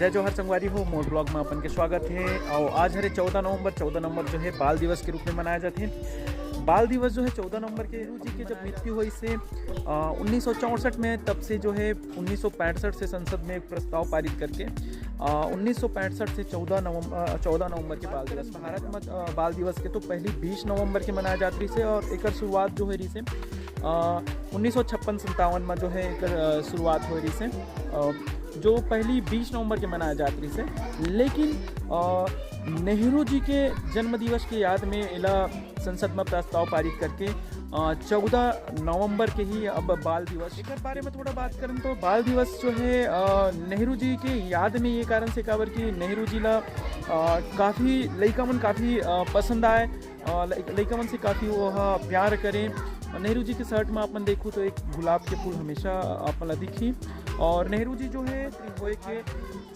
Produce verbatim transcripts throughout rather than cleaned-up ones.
जय जोहार संगवारी हो, मोर ब्लॉग में अपन के स्वागत है। और आज हरे चौदह नवंबर, चौदह नवंबर जो है बाल दिवस के रूप में मनाया जाते हैं। बाल दिवस जो है चौदह नवंबर के नेहरू जी के जब मृत्यु हुई से उन्नीस सौ चौंसठ में, तब से जो है उन्नीस सौ पैंसठ से संसद में एक प्रस्ताव पारित करके उन्नीस सौ पैंसठ से चौदह नवंबर चौदह नवंबर के बाल दिवस भारत में बाल दिवस के तो पहली बीस नवंबर के मनाया जात रही से और एक शुरुआत जो है रही से उन्नीस सौ छप्पन संतावन में जो है एक शुरुआत हो रही से जो पहली बीस नवंबर के मनाया जात रही से। लेकिन नेहरू जी के जन्म दिवस के याद में एला संसद में प्रस्ताव पारित करके चौदह नवंबर के ही अब बाल दिवस। एक बारे में थोड़ा बात करें तो बाल दिवस जो है नेहरू जी के याद में ये कारण से काबर कि नेहरू जी ला काफ़ी लइका मन काफ़ी पसंद आए, लइका मन से काफ़ी वो प्यार करें। नेहरू जी के शर्ट में अपन देखो तो एक गुलाब के फूल हमेशा अपन ला दिखी। और नेहरू जी जो है होए के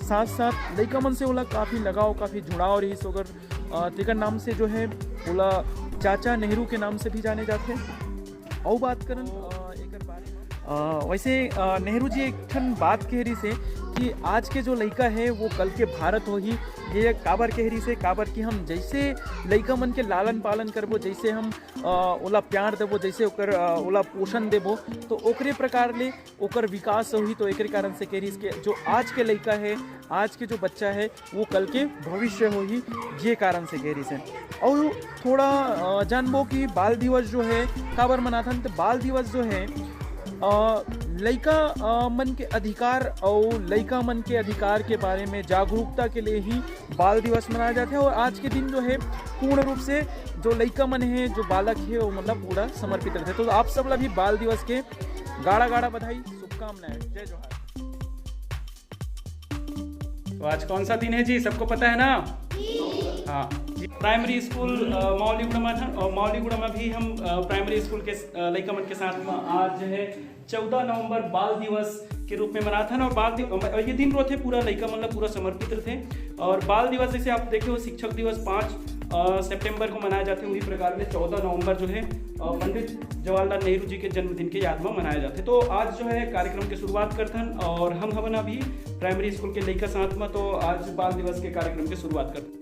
साथ साथ लइका मन से ओला काफ़ी लगाव, काफ़ी जुड़ाव रही। सो अगर तेकर नाम से जो है ओला चाचा नेहरू के नाम से भी जाने जाते। और बात करन एक बारे में वैसे नेहरू जी एक ठन बात कह रही से कि आज के जो लइका है वो कल के भारत होही। ये काबर कह रही से, काबर कि हम जैसे लइका मन के लालन पालन करबो, जैसे हम ओला प्यार देबो, जैसे ओकर ओला पोषण देबो, तो ओकरे प्रकार ले ओकर विकास होही। तो एकरे कारण से कह रही कि जो आज के लइका है, आज के जो बच्चा है, वो कल के भविष्य होही, ये कारण से कह रही से। और थोड़ा जानबो कि बाल दिवस जो है काबर मनाथन, तो बाल दिवस जो है लइका मन के अधिकार और लइका मन के अधिकार के बारे में जागरूकता के लिए ही बाल दिवस मनाया जाता है। और आज के दिन जो है पूर्ण रूप से जो लइका मन है, जो बालक है, वो मतलब पूरा समर्पित रहते। तो आप सब ला भी बाल दिवस के गाड़ा गाड़ा बधाई, शुभकामनाएं। जय जोहार। तो आज कौन सा दिन है जी, सबको पता है ना? हाँ जी, प्राइमरी स्कूल मौलीगुड़ा में था और मौलीगुड़ा में भी हम प्राइमरी स्कूल के लइका मन के साथ में आज जो है चौदह नवंबर बाल दिवस के रूप में मनाथन। और बाल दिवस ये दिन रोथे पूरा लइका मन ला पूरा समर्पित रहते। और बाल दिवस जैसे आप देखे हो, शिक्षक दिवस पाँच सितंबर को मनाया जाते, वही प्रकार में चौदह नवंबर जो है पंडित जवाहरलाल नेहरू जी के जन्मदिन के याद में मनाया जाते। तो आज जो है कार्यक्रम की शुरुआत करथन और हम हवन अभी प्राइमरी स्कूल के लइका साथ में, तो आज बाल दिवस के कार्यक्रम की शुरुआत करथन।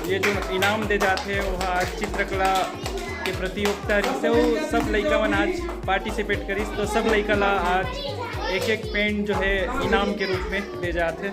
ये जो इनाम दे जाथे वो आज चित्रकला के प्रतियोगिता रहिसे, वो सब लइका मन आज पार्टिसिपेट करिस। तो सब लइका ला आज एक एक पेन जो है इनाम के रूप में दे जाथे।